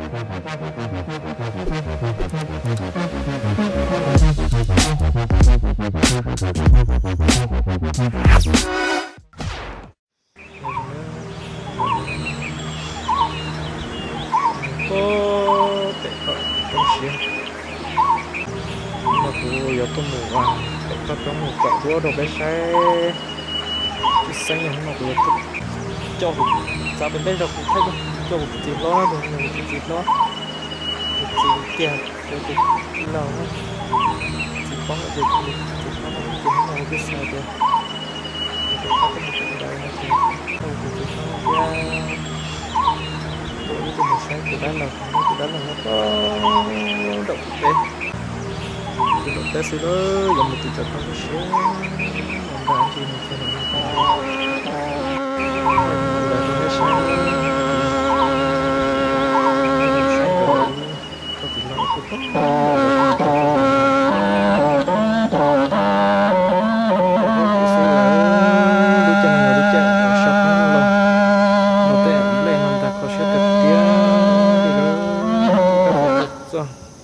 Ub, tes tom roob siab no kuv yuav tuaj mus ua pem toj roob mus kom duab rau peb saib. Tsis xeeb yog hnub no kuv yuav tuaj coj kuv, txav pem ntej zog kuv thaij kuv coj kuv tus txiv hlob no, kuv tus txiv hlob, kuv txiv tiag, kuv tus tij laug na, txiv poob ces kuv tus txiv hlob no ces hnub no kuv twb xav tias kuv tus hlob tuaj mus pem ntawd no ces kuv tus txiv hlob thiab tuaj wb tuaj mus saib tus dab laug, tus dab laug nyob puag nraum teb, tus nraum teb xwb lawm, yuav mus tim cov roob siab siab no ntag, tsis mus txog nram no. Ntawd rau peb saib, saib nkawd, koj txiv hlob tuaj puag nraum no. Lub caij no yog lub caij sab poob los, los tej nplej no ntag, kho siab tiag tiag li lawm.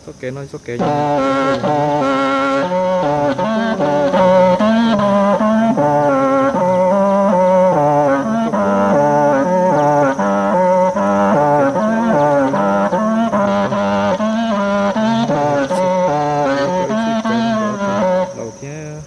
Txoj kev no txoj kev laus thiab.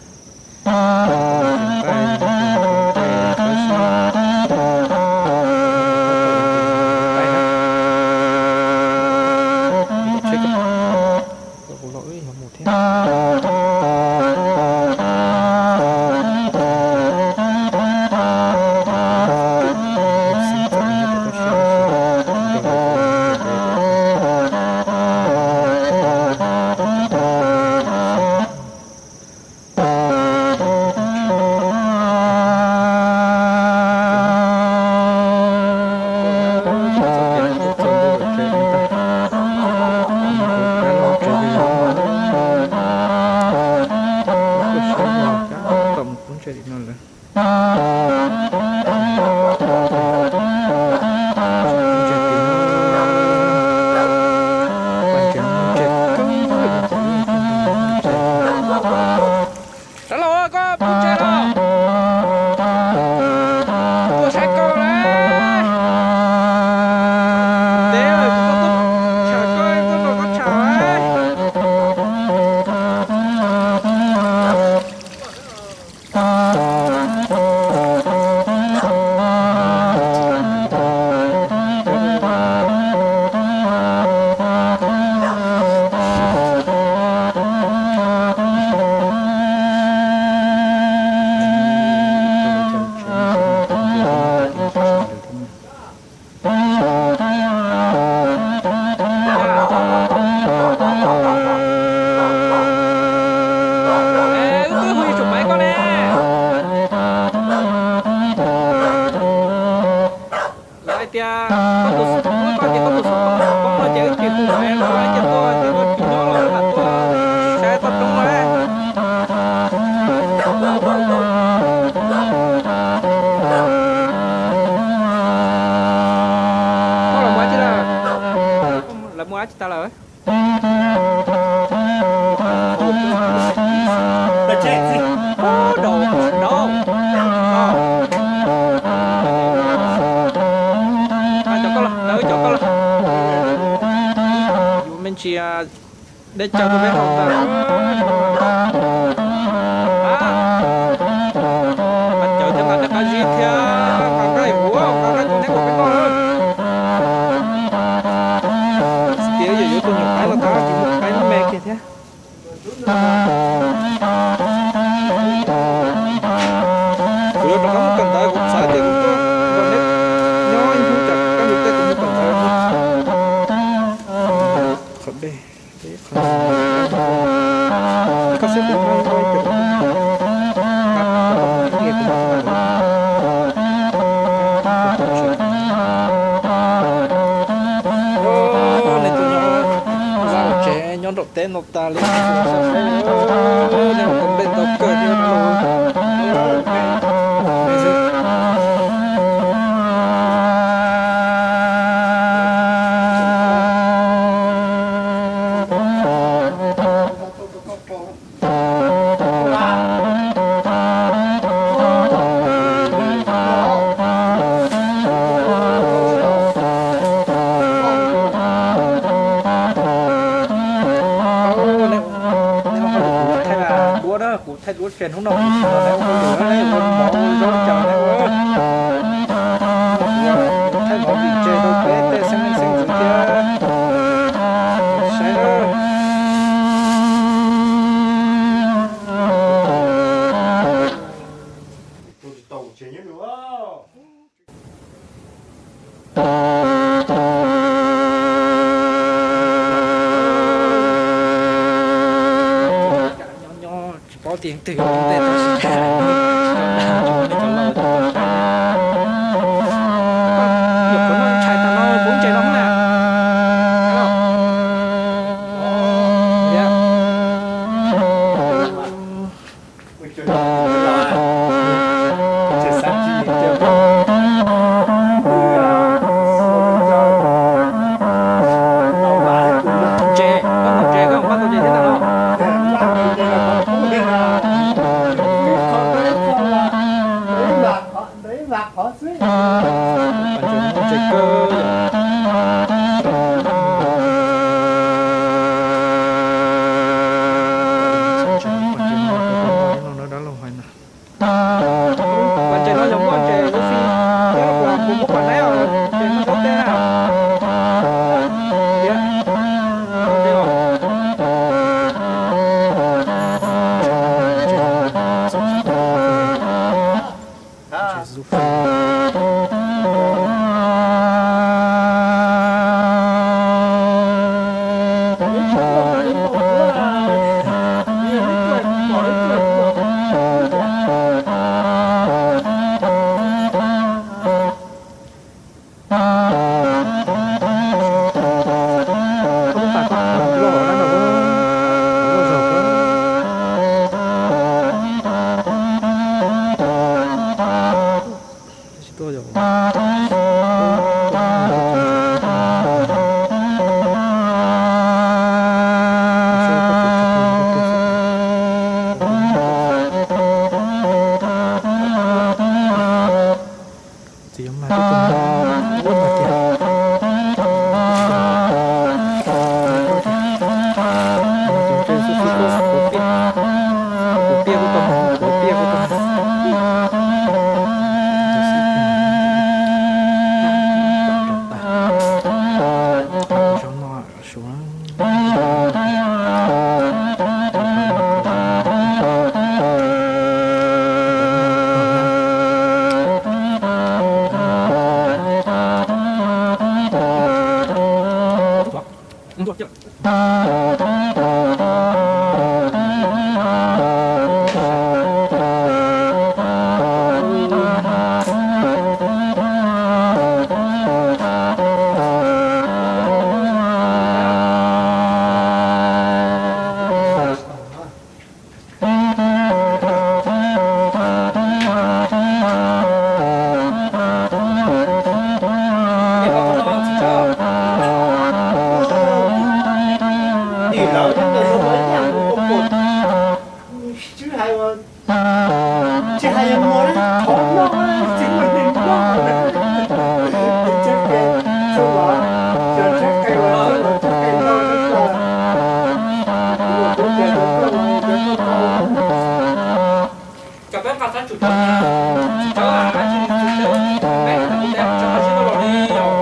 Tsheb kuv los wb yuav mus thiab. Tom mus pub ntsej tim no lawm. Dab laug, koj pub ntsej los? Tuaj saib koj na. Ntev lawm kuv tuaj tsham koj, tuaj nrog koj tsham. Wb twb hu ib tsum maiv koj ne. Lawv hais tias koj tus xov tooj, koj tias koj tus xov tooj poob no ces wb tsis hu maiv, lawv hais tias tuaj ces koj tsis nyob los wb mam tuaj saib toj roob na. Koj los mus dab tsi lawm? Lawv mus dab tsi tas lawm? Cov koj los, cov koj los. Yuav me ntsis dej cawv rau peb haus ntag. Mas cawv thiab mas dej qab zib thiab nqa nqaij huv, nqa nqaij tus neb kom peb noj. Tias yog yuav tus nyuam qaib los tau, tsis muaj qaib me kiag thiab. Kuv yuav rov qab mus kawm ntawv, kuv xav tias kuv tuaj nrog neb nyob ib hnub, cas kab ntug tej kuv mus kawm ntawv. Qhov dej, qhov dej, koj xwb kuv muab ib co nej tus no vaj tsev nyob nraum teb no tas li, nyob nraum npe ntau kawg thiab. Thaij duab tseg hnub no kuv tsis nrog nej ua hauj lwm, nej ua mov ua zaub cas nej ua. Thaij mov vim tseg rau peb tej xeeb leej xeeb ntxwv thiab. Saib na. Nyob nyob tsis paub tias twg yog ua ntej tab sis tsis tau dag tsis muaj nej cov laus tau saib. Nyuam qhuav noj ntshai tag no pub ntses no na. Ntses, koj ntaus ntses, koj npaj tau ntses thiab ntag los? Ntses kawg. Ntses no yog muaj ntses lub fij thiab kuv muab kom neb os, ntses muaj xyov tej na. Txiv yuav mag tuaj tus mag tiag. Tus ntses xwb xwb tuaj kuv piaj, kuv piaj kuj tau mag, kuv piaj kuj tau mag. Tus xwb tiag. Rau no suav. Tsis hais yuav muaj qhov noj, tsis muaj neeg noj. Tsheb qe, tsheb ua, cov tsheb qe ua, tsheb ua, tsheb qe noj, tsheb ua. Kuv ua kuv tias kuv tuaj ua, kuv tuaj ua. Cov peb nqa sab tsum cov, tsis txawb, tsis txawb, peb kuv tias tsis txawb los li os. Tsis txawb los xwb.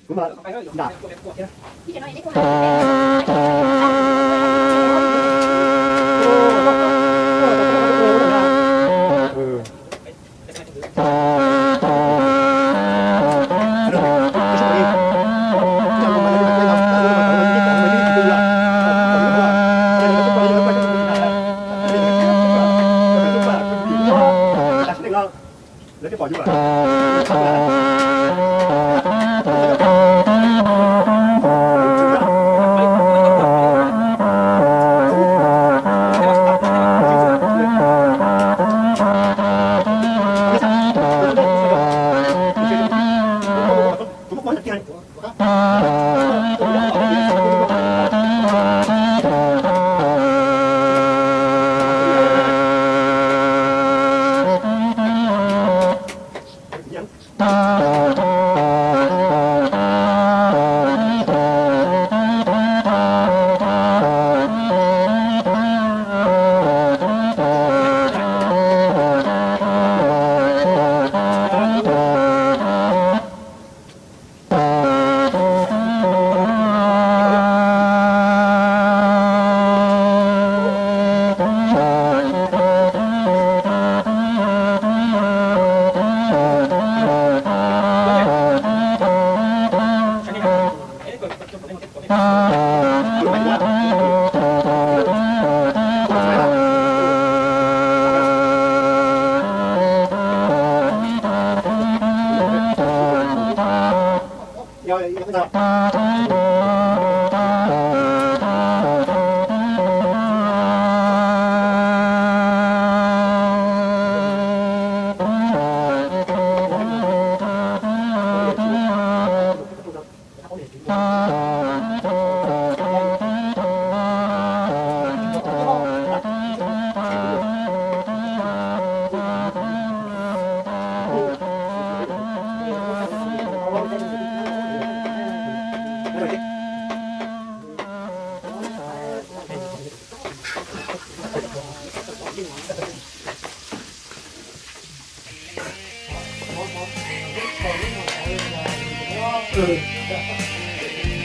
Kuv mas nram.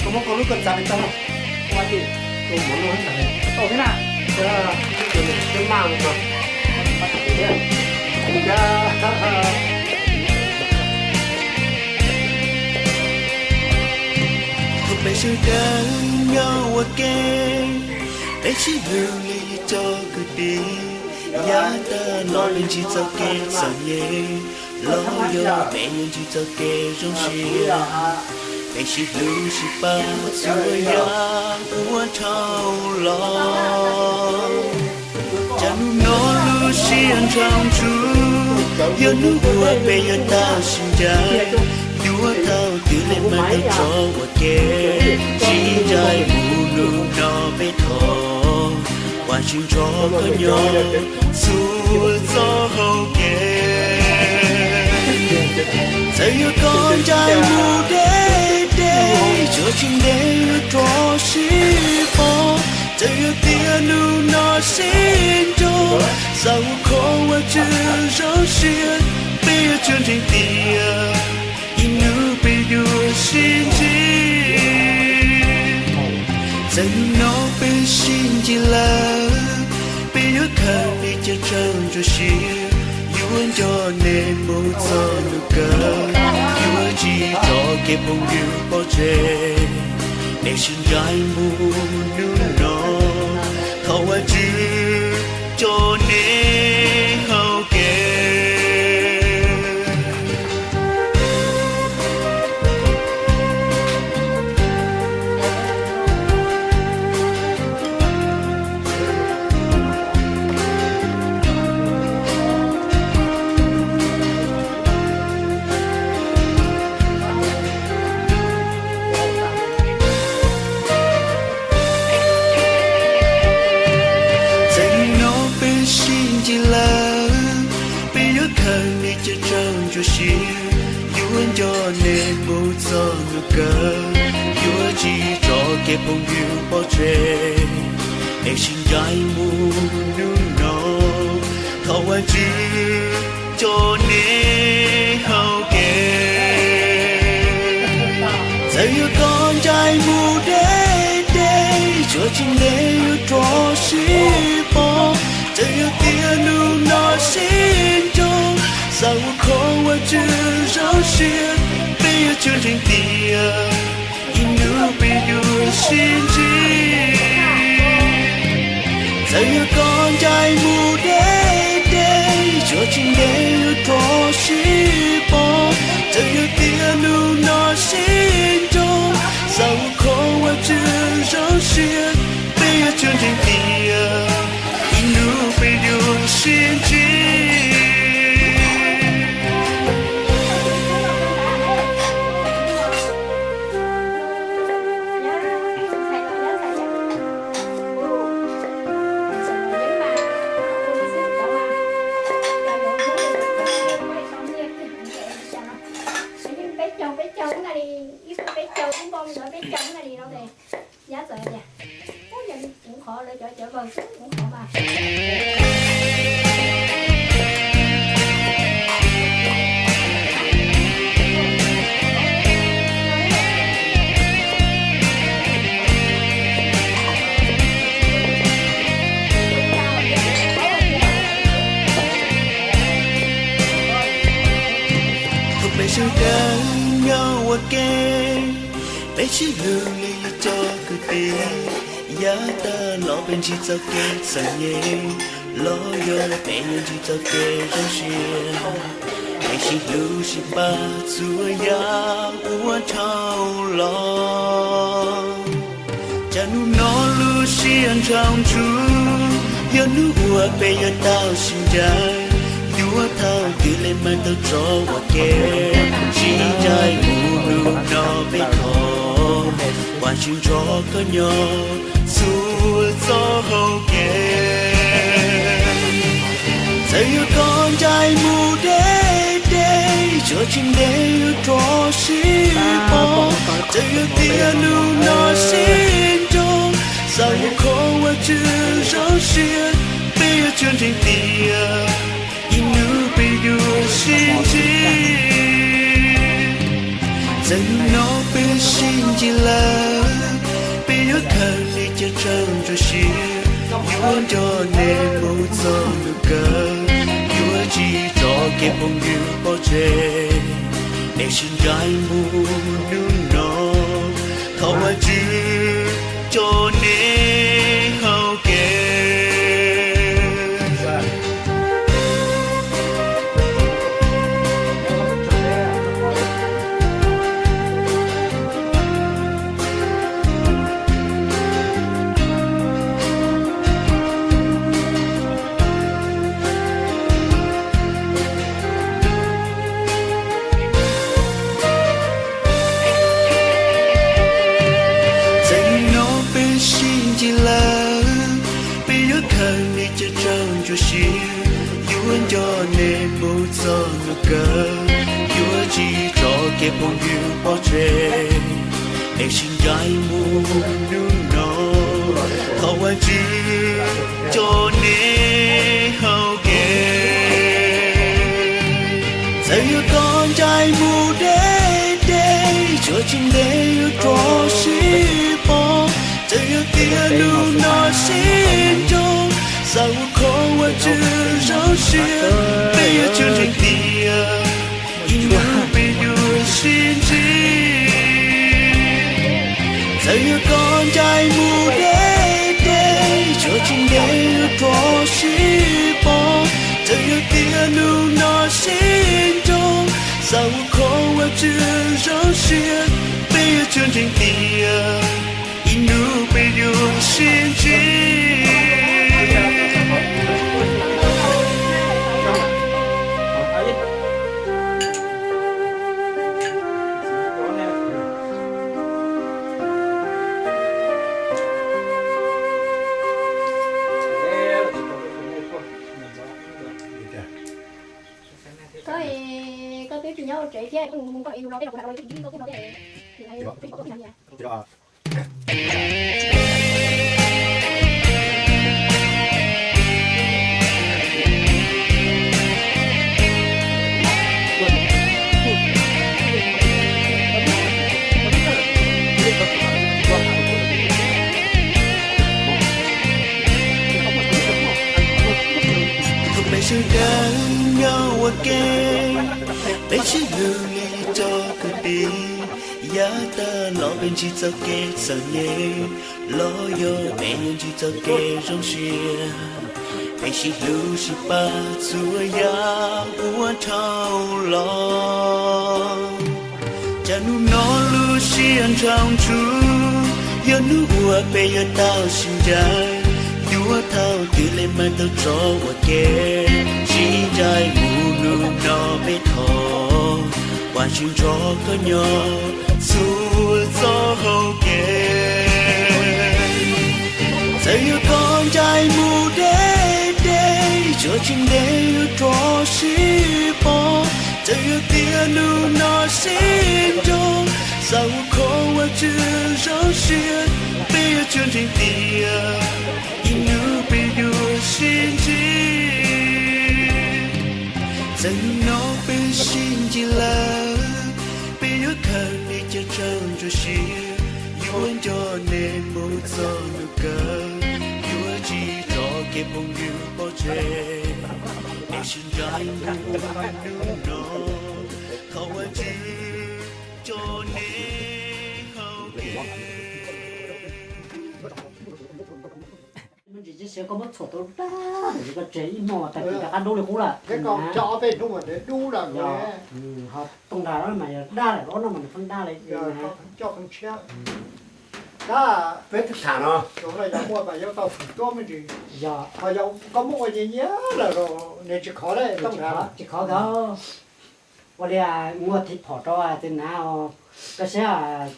Koj muab koj lub koj txav tau, tau thiab na. Thaum peb sawv daws nyob ua ke, peb sib hlub li cov kwv tij, yav tag los peb ntsib txoj kev txom nyem, los yog peb yuav ntsib txoj kev zoo siab. Peb sib hlub sib pab txhua yam uas dhau los. Tsam hnub no lub siab ntshav ntsuj, yog hnub uas peb yuav tau sib ncaim, yuav thaum twg li mas tau tso ua ke, sib ncaim mus hnub no peb thov, Vajtswv nrog koj nyob txhua txoj hau kev. Txawm yog koj ncaim mus deb deb, tsuas tsis ntev yuav rov sib pom. Txawm yog tias hnub no sib nrug, xav ua khov Vajtswv zoo siab, peb yuav tsum ntseeg tias ib hnub peb yuav sib ntsib. Txawm hnub no peb sib ntsib lawm, peb yuav khaws nej cov ntshav ntsuab siab, yuav nco nej mus txog hnub kawg, yuav tsis tso kev phooj ywg pov tseg. Nej sib ncaim mus hnub no, thov Vajtswv coj nej hau kev. Txawm hnub no peb sib ntsib lawm, peb yuav khaws nej cov ntshav ntsuab siab, yuav nco nej mus txog hnub kawg, yuav tsis tso kev phooj ywg pov tseg. Nej sib ncaim mus hnub no, thov Vajtswv coj nej hau kev. Koj ncaim mus deb deb, tsuas tsis ntev yuav rov sib pom. Txawm yog tias hnub no sib nrug, xav ua khov ua tswv zoo siab, peb yuav tsum ntseeg tias ib hnub peb yuav sib ntsib. Txawm yog koj ncaim mus deb deb, tsuas tsis ntev yuav rov sib pom. Txawm yog tias hnub no sib nrug, xav ua khov ua tswv zoo siab, peb yuav tsum ntseeg tias ib hnub peb yuav sib ntsib. Peb caug, peb caug, ib peb caug, peb caug, ib npau ntawd peb caug na li no ces nyab txawm tias, ub, yog li kuv qhov lawv cov cawv vawg xwb kuv qhov mas. Thaum peb sawv daws nyob ua ke, peb sib hlub li cov kwv tij, yav tag los peb ntsib txoj kev txom nyem, los yog peb yuav ntsib txoj kev zoo siab. Peb sib hlub sib pab txhua yam uas dhau los. Tsam hnub no lub siab ntshaus ntsug, yog hnub uas peb yuav tau sib ncaim, yuav thaum twg li mas tau tso ua ke, sib ncaim mus hnub no peb thov, ua tsis nrog koj nyob txhua txoj hau kev. Txawm yog koj ncaim mus deb deb, tsuas tsis ntev yuav rov sib pom. Txawm yog tias hnub no sib nrug, xav ua khov ua tswv zoo siab, peb yuav tsum ntseeg tias ib hnub peb yuav sib ntsib. Txawm hnub no peb sib ntsib lawm, peb yuav khaws li cov tshuaj ntsuab siab, yuav nco nej mus txog hnub kawg, yuav tsis tso kev phooj ywg pov tseg. Nej sib ncaim mus hnub no, thov Vajtswv coj nej hau kev. Txawm hnub no peb sib ntsib lawm, peb yuav khaws nej cov tshuaj ntsuab siab, yuav nco nej mus txog hnub kawg, yuav tsis tso kev phooj ywg pov tseg. Nej sib ncaim mus hnub no, thov Vajtswv coj nej hau kev. Txawm yog koj ncaim mus deb deb, tsuas tsis ntev yuav rov sib pom. Txawm yog tias hnub no sib nrug, xav ua khov ua tswv zoo siab, peb yuav tsum ntseeg tias ib hnub peb yuav sib ntsib. Txawm yog koj ncaim mus deb deb, tsuas tsis ntev yuav rov sib pom. Txawm yog tias hnub no sib nrug, xav ua khov ua tswv zoo siab, peb yuav tsum ntseeg tias ib hnub peb yuav sib ntsib. Koj, koj twb tsis nyob hauv tsev thiab, koj mus koj mus los tej los kuv hais los twb dim koj kuj no thiab. Dawb nyob ua ke, peb sib hlub li cov kwv tij, yav tag los peb ntsib txoj kev txom nyem, los yog peb yuav ntsib txoj kev zoo siab, peb sib hlub sib pab txhua yam uas dhau los. Tsam hnub no lub siab ntshav ntsuj, yog hnub uas peb yuav tau sib ncaim, yuav thaum twg li mas tau tso ua ke, sib ncaim mus hnub no peb thov, ua tsis nrog koj nyob txhua txoj hau kev. Txawm yog koj ncaim mus deb deb, tsuas tsis ntev yuav rov sib pom. Txawm yog tias hnub no sib nrug, xav ua khov ua tswv zoo siab, peb yuav tsum ntseeg tias ib hnub peb yuav sib ntsib. Txawm hnub no peb sib ntsib lawm, peb yuav khaws nej cov ntshav ntsuab siab, yuav nco nej mus txog hnub kawg, yuav tsis tso kev phooj ywg pov tseg. Peb sib ncaim mus hnub no, thov ua tswv rau nej hauv kev. Me ntsis tsis siav koj muab txhuam tau dab, koj tseg ib hmo tag kis rov qab dub li qub lawm. Ho tooj nrag mas yog dab lawm, ob no mas nws pheej dab li. Peb twb tham no, yog koj muab ua nyias nyias lawm, nws tsis khov li tooj nrag, tsis khov. Ua li muaj thib phom rau tus nav, koj saib,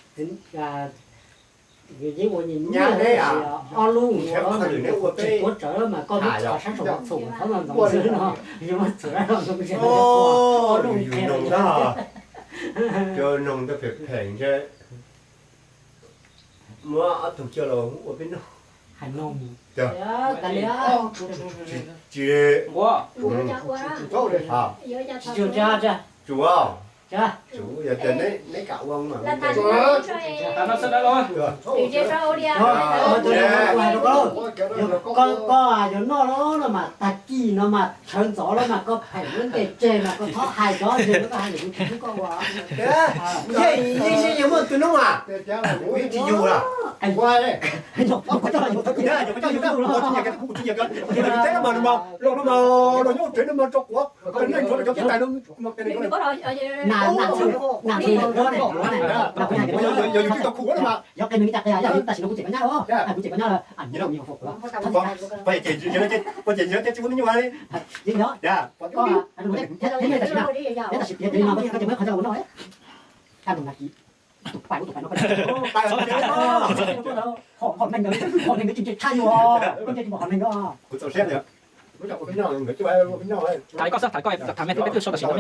yeej ua nyias nyias, ob lub mus ua tsis puab tsawv mas koj muab tso sab saum txhuam txhob ntxoov xwb no, yuav muab txhuam ntxoov. Ob lub qhia no, muab ob tug coj los ua peb noj. Hais no, tsis, tsis, tsis, tsis, tsis, tsis, yog tias neb kam ua mas. Koj yuav noj no mas tag kis no mas tshawv ntxov los mas koj phem lub npe tseg mas koj txhob hais cov ntawd, koj hais lus tsis hlub koj ua. Yeej, yeej, yeej muaj tus noob mas, kuv yeej tsis yug lawm. Yog koj coj los yug tag kis na, yog koj coj yug tag, kuv tsis nyiam, kuv tsis nyiam, yog teb no mas, los no mas, los nyob tsev no mas tso quav, neej ntsuav cov tib tais no. Yog yus tsis tau khum no mas, yog qe nws li cas qe, yog li tab sis no kuv cem koj nyab los, kuv cem koj nyab los. Ces tsis muaj nyuj li. Yeej yog, thiab tam sim na, thiab tam sim tias no koj ces muab qhov coj los ua noj. Tus pais ua tus pais no, qhov neeg, qhov neeg tsis ntse tshaj li os, koj ntse tsis pom qhov neeg os. Tham li koj xwb, tham koj, tham me thiab peb twb so tam sim no.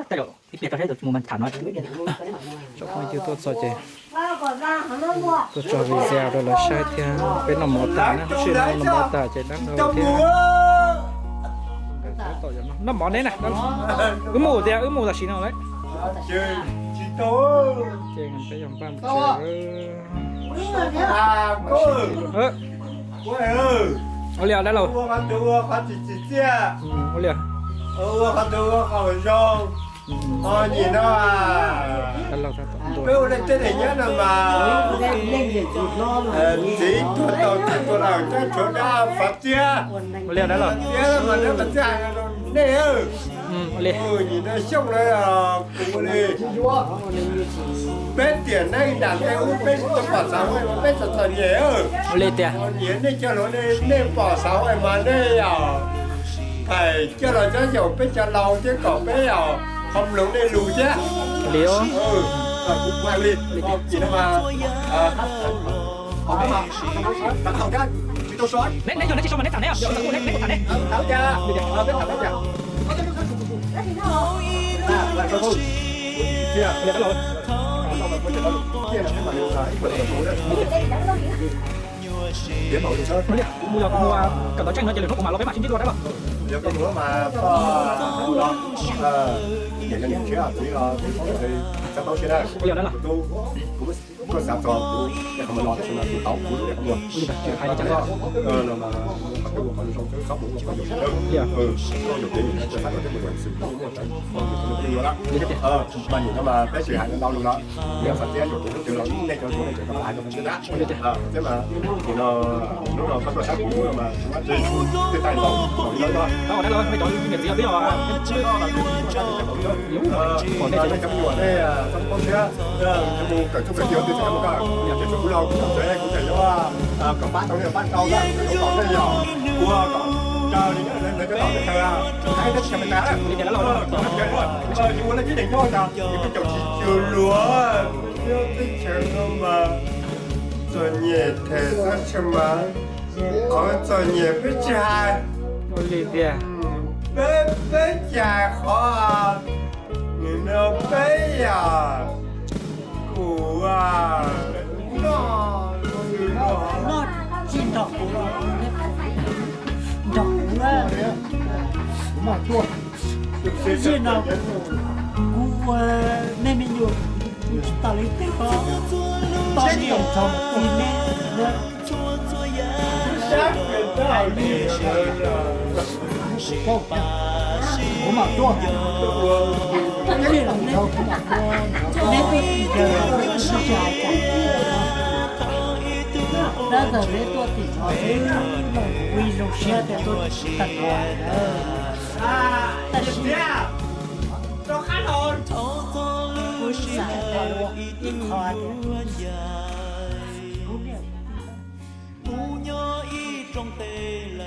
Tej zaum ib pliag tso saib tus mus mas tham no. Tsoom phooj ywg tuaj txog ces tuaj tso video rau lawv saib thiab. Peb noj mov tas na, sij no noj mov tas ces dab laug thiab. Noj mov neb na, wb mus tiag, wb mus tam sim no lawm. Ces peb yog npaj mus tsev. Ua li dab laug. Ua li dab laug. Peb ua tej nyob no mas txiv tuag tau txiv tuag lawm, tshuav dab Fav Txiab. Ua li dab laug. Fav Txiab mas dab Fav Txiab hais nej, nim no Xyooj no kuv ua li, peb tiam neej nram tej ub peb tsis tau pom xav ua mas peb txom txom nyem. Ua li tias nyiam nej coj los, nej pom xav ua mas nej yog pais coj los, cov xyaum peb cov laus thiab kom peb yog ho mloog nej lus thiab. Li os. Kuv ua li, li no mas tsis tau so. Neb, neb yog neb tsis so mas neb tham neb, neb tham neb. Kuv mus yog kuv mus kawm ntawv tseej no ces lwm hnub kuv mam los peb mam sib ntsib dua dab laug. Ua li dab laug. Xav txog kuv tej qhov muag no tab sis mas kuv tau kuv lub qhov muag tsis hais li cas no, qhov coj mus qhov zoo txawb txhob mus ua qhov yus dawb, yus kev yus txawj fab tau tej mus yuav xwm tau muaj tseeb yus txawj mus yuav lawm. Mas nim no mas peb tsis hais ntau lus lawm, yog xav txiav yuav kuv lub twg los nej cov tuaj nej cov hais rau kuv thiab. Thiab mas nim no lub no koj tuaj saib kuv lub no mas tsis muaj tsis tej tais los kom li no. Nej cov me nyuam nej txhob poob thiab, mus kawm txuj kawm kiv ua twg tsis kam mus kawm, ces tsuas kuv los kuv tsev kuv tseem yuav kom pab tau nej pab tau na, kom nej yog ua kom raws li nej cov tom nej kawm, hais teb tsis kam tas lawm, yus ua nej tib neeg nyob tas yus twb caum tsis cuag luag, nyob teb chaws no mas txom nyem them txhob tshee mas, qhov txom nyem peb tsis hais, peb peb cas qhov nim no peb yog kuv noj noj tsis nrog kuv los nrog kuv, txij no kuv ua nej me nyuam kuv tsis tas li tej ko, toj niam txog txij nej. Kuv mam tuaj, nej tuaj tim ntawd sib hais cas, tab ntawm peb tuaj tim no xwb, ua zoo siab tias tuaj tag nrho. Tab sis kuv xav tau ib qho tias kuv niam kuv txiv, kuv nyob ib rooj teb